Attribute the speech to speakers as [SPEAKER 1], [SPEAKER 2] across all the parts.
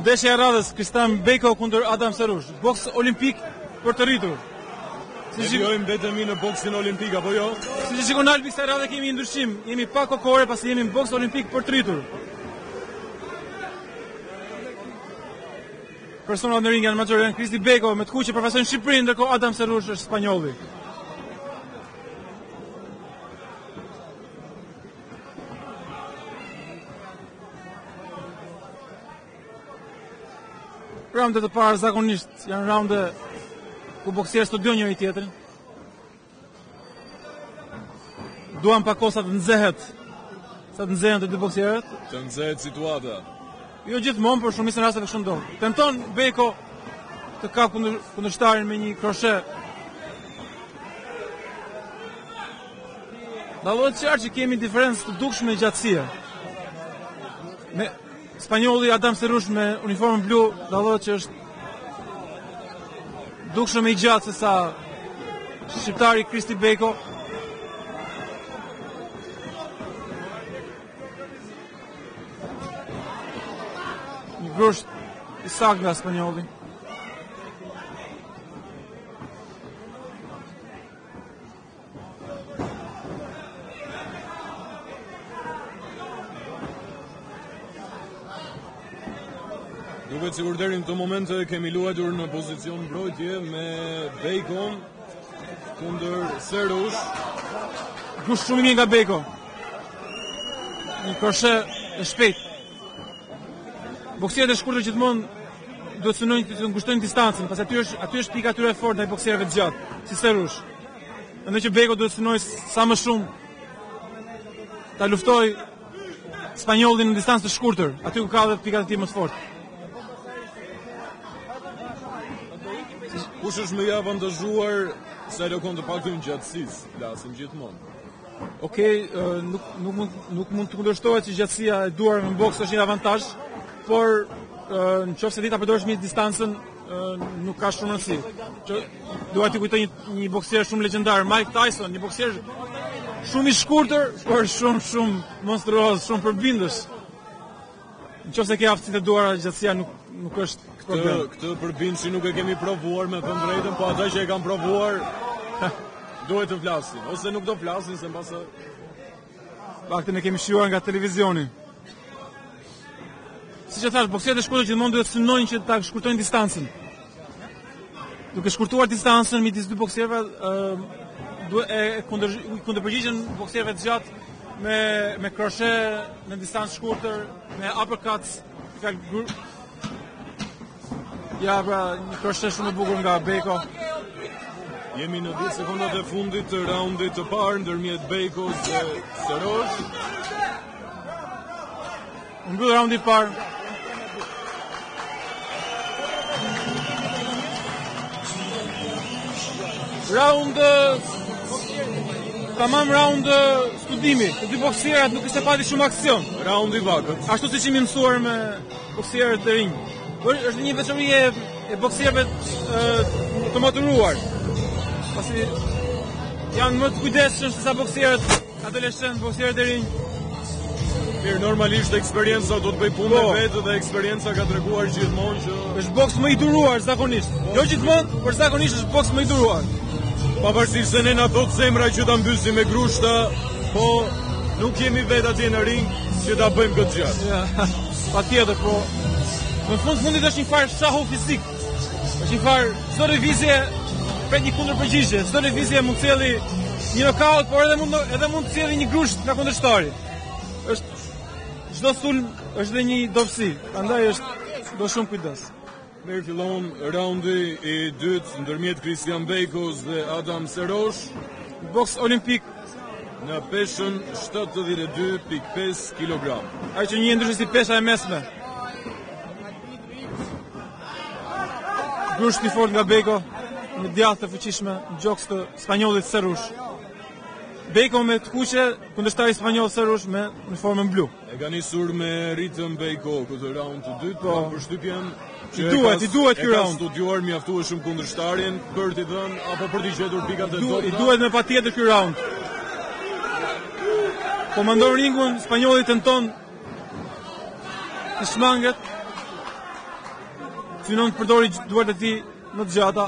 [SPEAKER 1] Ndeshja e radhës Kristian Bejko kundër Adam Serush. Boks olimpik për të rritur.
[SPEAKER 2] Si ne vijojmë mbetemi në boksin olimpik apo jo?
[SPEAKER 1] Siç e shikon Albi kësaj radhe kemi një ndryshim. Jemi pa kokore pasi jemi në boks olimpik për të rritur. Personat në ring janë maxhoren Kristi Bejko me të kuqe përfaqësojnë Shqipërinë, ndërkohë Adam Serush është spanjolli. Raundet e para zakonisht janë raunde ku boksierët studiojnë njëri tjetrin. Duan pak kohë sa të nxehet, sa të nxehen të dy boksierët.
[SPEAKER 2] Të nxehet situata.
[SPEAKER 1] Jo gjithmonë, por shumicën e rasteve kështu ndodh. Tenton Bejko të kap kundër, kundërshtarin me një kroshe. Dallohet qartë që kemi diferencë të dukshme gjatësie. Me spanjolli Adam Serush me uniformën blu dallohet që është dukshëm më i gjatë se sa shqiptari Kristi Bejko. Një grusht i saktë nga spanjolli.
[SPEAKER 2] Duket sikur deri në këtë moment kemi luajtur në pozicion mbrojtje me Bejkon kundër Serush.
[SPEAKER 1] Grusht shumë i mirë nga Bejko. Një kroshe e shpejtë. Boksierët e shkurtër gjithmonë duhet synojnë të ngushtojnë distancën, pasi aty është aty është pika e tyre e fortë ndaj boksierëve të gjatë, si Serush. Mendoj që Bejko duhet synojë sa më shumë ta luftojë spanjollin në distancë të shkurtër, aty ku ka edhe pikat e tij më të fortë.
[SPEAKER 2] Kush është më i avantazhuar sa i takon të paktën gjatësisë, flasim gjithmonë.
[SPEAKER 1] Okej, okay, nuk nuk mund nuk mund të kundërshtohet që gjatësia e duarve në boks është një avantazh, por në qoftë se di ta përdorësh mirë distancën, nuk ka shumë rëndësi. Që dua të kujtoj një, një boksier shumë legjendar, Mike Tyson, një boksier shumë i shkurtër, por shumë shumë monstruoz, shumë përbindës. Në qoftë se ke aftësitë e duhura, gjatësia nuk nuk është
[SPEAKER 2] problem. Këtë këtë përbindësin nuk e kemi provuar me thënë drejtën, po ata që e kanë provuar duhet të flasin ose nuk do flasin se mbase
[SPEAKER 1] Paktën e kemi shijuar nga televizioni. Siç e thashë, boksierët e shkurtër gjithmonë duhet synojnë që ta shkurtojnë distancën. Duke shkurtuar distancën midis dy boksierëve, ë duhet e kundër kundërpërgjigjen boksierëve të gjatë me me kroshe në distancë shkurtër, me uppercuts, fjalë Ja, pra, një kroshe shumë e bukur nga Bejko.
[SPEAKER 2] Jemi në 10 sekondat e fundit të raundit të parë ndërmjet Bejkos dhe Serosh.
[SPEAKER 1] U mbyll raundi i parë. Round tamam round studimi. Të dy boksierët nuk ishte pati shumë aksion.
[SPEAKER 2] Round i vakët.
[SPEAKER 1] Ashtu siç jemi mësuar me boksierët e rinj. Por është një veçori e, e boksierëve të maturuar. Pasi janë më të kujdesshëm se sa boksierët adoleshentë, boksierët e rinj.
[SPEAKER 2] Mirë, normalisht eksperienca do të bëjë punën e po. vet dhe eksperienca ka treguar gjithmonë
[SPEAKER 1] që është boks më i duruar zakonisht. Po. Jo gjithmonë, por zakonisht është boks më i duruar.
[SPEAKER 2] Pavarësisht se ne na thotë zemra që ta mbysim me grushta, po nuk jemi vetë atje në ring që ta bëjmë këtë
[SPEAKER 1] gjë. Ja, patjetër, po në fund fundit është një farë shahu fizik. Është një farë çdo lëvizje pret një kundërpërgjigje, çdo lëvizje mund të sjelli një knockout, por edhe mund edhe mund të sjelli një grusht nga kundërshtari. Është çdo sulm është dhe një dobësi, prandaj është do shumë kujdes.
[SPEAKER 2] Mirë fillon raundi i dytë ndërmjet Kristian Bejkos dhe Adam Serosh.
[SPEAKER 1] Boks olimpik
[SPEAKER 2] në peshën 72.5 kg.
[SPEAKER 1] Ajo që njihet ndryshe si pesha e mesme. Grusht i fortë nga Bejko, me djathtë të fuqishme në gjoks të spanjollit Serush. Bejko me të kuqe, kundërshtari spanjoll Serush me uniformën
[SPEAKER 2] blu. E ka nisur me ritëm Bejko këtë round të dytë, po kam përshtypjen
[SPEAKER 1] që i duhet, i duhet ky round.
[SPEAKER 2] E ka studiuar mjaftueshëm kundërshtarin për t'i dhënë apo për t'i gjetur pikat e
[SPEAKER 1] dobëta. I duhet me patjetër ky round. Komandon ringun, spanjolli tenton të shmanget. Synon të përdori duart e tij më të gjata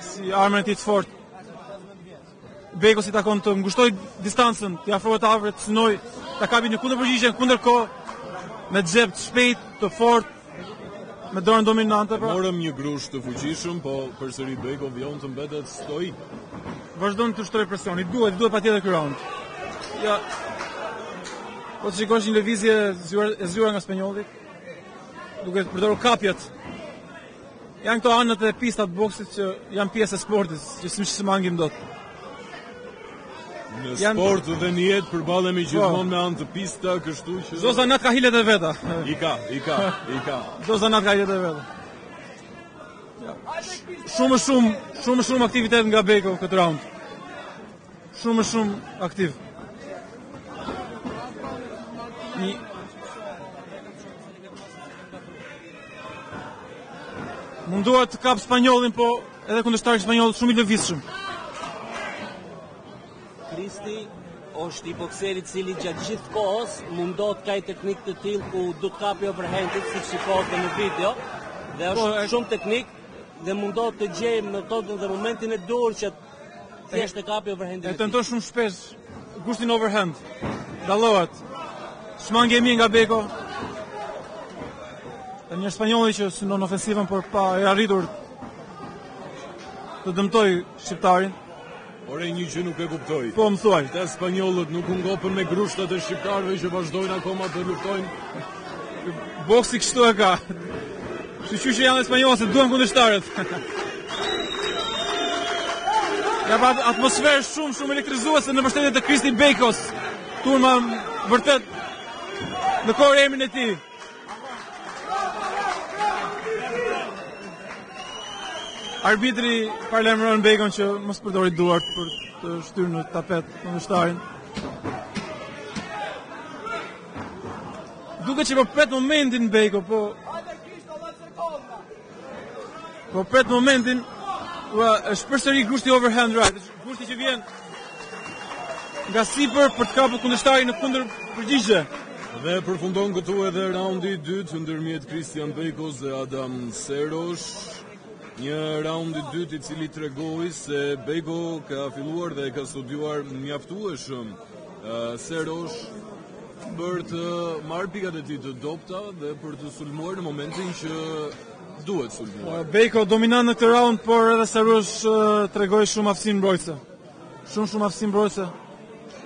[SPEAKER 1] si armën e tij të fortë. Bejkos i takon të ngushtojë distancën, t'i afrohet afër, të synojë ta kapi në kundërpërgjigje, në kundërkohë me xheb të shpejtë, të fortë, me dorën dominante
[SPEAKER 2] pra. Morëm një grusht të fuqishëm, po përsëri Bejko vijon të mbetet stoik.
[SPEAKER 1] Vazhdon të ushtrojë presion, i duhet, i duhet patjetër ky round. Ja. Po të shikosh një lëvizje e zgjuar nga spanjolli, duke përdorur kapjet. Janë këto anët e pista të boksit që janë pjesë e sportit, që s'i shmangim dot.
[SPEAKER 2] Në sport dhe në jetë përballemi po. gjithmonë me anë të pista, kështu
[SPEAKER 1] që Çdo zanat ka hilet e veta.
[SPEAKER 2] I ka, i ka, i ka.
[SPEAKER 1] Çdo zanat ka hilet e veta. Ja. Shumë shumë, shumë shumë aktivitet nga Bejko këtë round. Shumë shumë aktiv. Një Mundohet të kap spanjollin, po edhe kundërshtari spanjoll shumë i lëvizshëm.
[SPEAKER 3] Kristi është një bokser i cili gjatë gjithë kohës mundohet ka një teknikë të tillë ku do të kapi overhandit, siç shikohet dhe në video, dhe është po, e... shumë teknik dhe mundohet të gjejë metodën dhe momentin e duhur që thjesht të kapi overhandin.
[SPEAKER 1] E tenton shumë shpesh Grushtin overhand. Dallohet. Shmangie mirë nga Bejko. Tani është spanjolli që synon ofensivën, por pa e arritur të dëmtojë shqiptarin.
[SPEAKER 2] Ore një gjë nuk e kuptoj.
[SPEAKER 1] Po më thuaj.
[SPEAKER 2] Këta spanjollët nuk u ngopën me grushtat e shqiptarëve që vazhdojnë akoma të luftojnë.
[SPEAKER 1] Boksi kështu e ka. Shyqyr që janë spanjollët se duan kundërshtarët. Ja pra atmosferë shumë shumë elektrizuese në mbështetje të Kristi Bejkos. Turma vërtet në kor emrin e tij. Arbitri paralajmëron Bejkon që mos përdori duart për të shtyrë në tapet kundërshtarin. Duket që po pret momentin Bejko, po Po pret momentin, ua, është përsëri grushti overhand right, është grushti që vjen nga sipër për të kapur kundërshtarin në kundërpërgjigje.
[SPEAKER 2] Dhe përfundon këtu edhe raundi i dytë ndërmjet Kristian Bejkos dhe Adam Serosh. Një raund i dytë i cili tregoi se Bejko ka filluar dhe ka studiuar mjaftueshëm Serosh për të marrë pikat e tij të dobëta dhe për të sulmuar në momentin që duhet
[SPEAKER 1] sulmuar. Bejko dominon në këtë round, por edhe Serosh tregoi shumë aftësi mbrojtëse. Shumë shumë aftësi
[SPEAKER 2] mbrojtëse.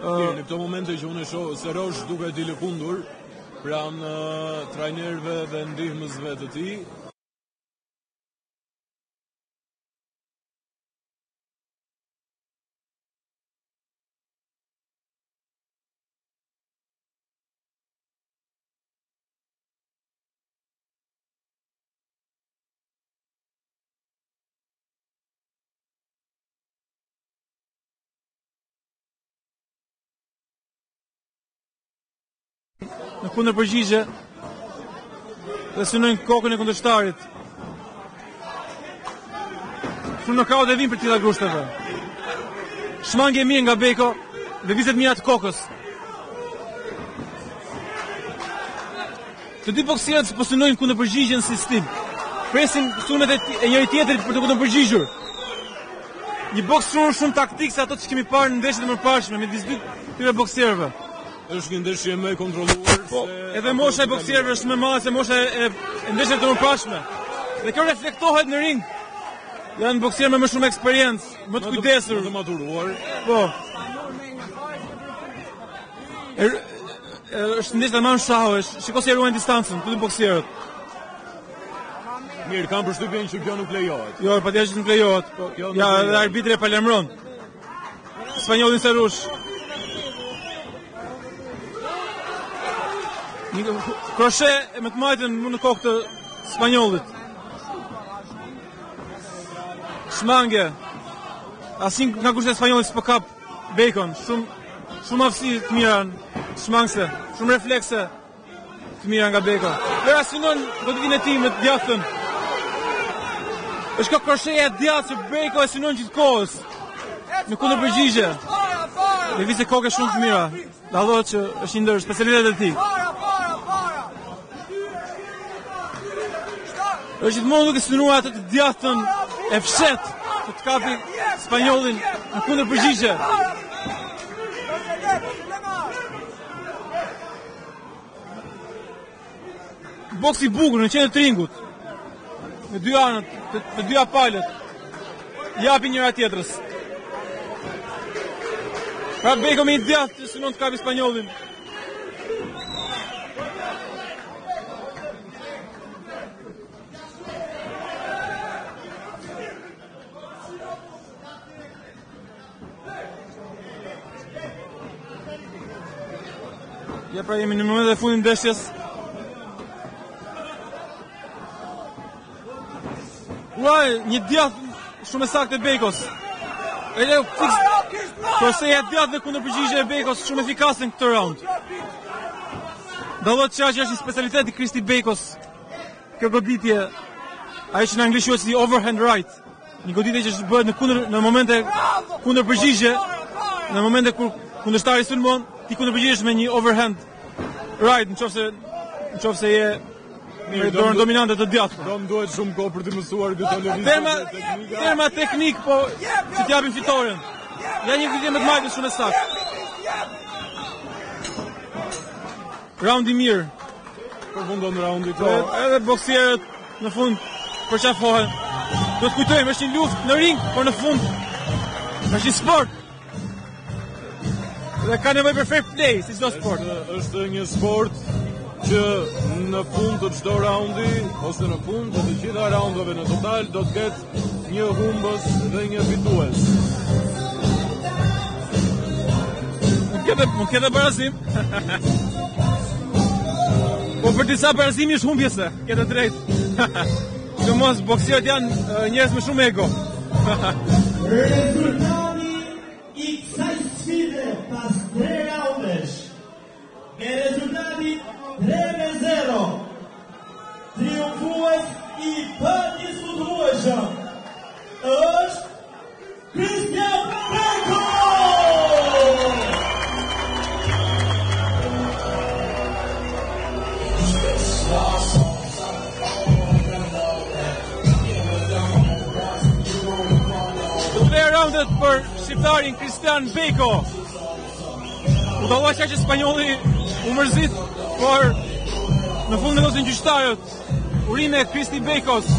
[SPEAKER 2] Mirë, në këto momente që unë e shoh Serosh duket i lëkundur pranë trajnerëve dhe ndihmësve të tij.
[SPEAKER 1] Në kundërpërgjigje dhe synojnë kokën e kundërshtarit. Shumë nokaut e vijnë prej tilla grushteve. Shmangie mirë nga Bejko, lëvizje të mira të kokës. Të dy boksierët po synojnë kundërpërgjigjen si stil. Presin sulmet e, e njëri tjetrit për të kundërpërgjigjur. Një boks shumë shumë taktik se ato që kemi parë në ndeshjet e mëparshme midis dy këtyre boksierëve.
[SPEAKER 2] Është një ndeshje më e kontrolluar
[SPEAKER 1] po, se edhe mosha e boksierëve është më e madhe se mosha e, e ndeshjeve të mëparshme. Dhe kjo reflektohet në ring. Janë boksierë me më shumë eksperiencë, më të kujdesur,
[SPEAKER 2] më të maturuar.
[SPEAKER 1] Po. E, e, është ndeshja më shahu, shiko si e ruajnë distancën, të dy boksierët.
[SPEAKER 2] Mirë, kam përshtypjen që kjo nuk lejohet.
[SPEAKER 1] Jo, patjetër që nuk lejohet, po. Kjo nuk ja, edhe arbitri e paralajmëron. Spanjollin Serush. Një kroshe me të majtën në kokë të spanjollit. Shmangie. Asnjë nga grushtet e spanjollit s'po kap Bejkon. Shumë shumë aftësi të mira shmangëse, shumë reflekse. Të mira nga Bejko. Vera synon goditjen e tij me të djathtën. Është kjo krosheja e djathtë që Bejko e synon gjithë kohës. Në kundërpërgjigje. Lëvizje koke shumë të mira. Dallohet që është një ndër specialitetet e tij. Është gjithmonë duke synuar atë të djathtën e fshehtë që të kapi spanjollin në kundërpërgjigje. Boks i bukur në qendër të ringut. Në dy anët, të, të dyja palët. Japin njëra tjetrës. Pra Bejko me një djathtë që synon të kapi spanjollin. Ja pra jemi në momentet e fundit ndeshjes. Ua, një djathtë shumë e saktë e Bejkos. Edhe fiks Kroseja e djathtë dhe kundërpërgjigje e Bejkos shumë efikase në këtë round. Dallohet që është një specialitet i Kristi Bejkos. Kjo goditje, ajo që në anglisht quhet si overhand right, një goditje që bëhet në kundër në momente kundërpërgjigje, në momente kur kundërshtari sulmon, ti kundërpërgjigjesh me një overhand right, në qoftë se në qoftë se je me dorën dominante të
[SPEAKER 2] djathtë. Do më duhet shumë kohë për të mësuar këto
[SPEAKER 1] lëvizje. Terma, terma teknik, po që t'japin fitoren. Ja një goditje me të majtë shumë e saktë. Round i mirë.
[SPEAKER 2] Përfundon raundi i po,
[SPEAKER 1] tretë. Edhe boksierët në fund përqafohen. Do të kujtojmë, është një luftë në ring, por në fund është një sport. Dhe ka nevojë për fair play, si çdo
[SPEAKER 2] sport. Është, është një sport që në fund të çdo raundi ose në fund të të gjitha raundeve në total do të ketë një humbës dhe një fitues.
[SPEAKER 1] Mund të ketë mund të ketë barazim. Po për disa barazimi është humbje se, ke të drejtë. Sidomos boksierët janë njerëz me shumë
[SPEAKER 4] ego. Rezultati i kësaj sfide pas 3 raundesh Me rezultatin 3-0, triumfues i padiskutueshëm është Kristian Bejko!
[SPEAKER 1] Të tre raundet për shqiptarin Kristian Bejko. U dallua që spanjolli u mërzit, por në fund vendosin gjyqtarët. Urime Kristi Bejkos.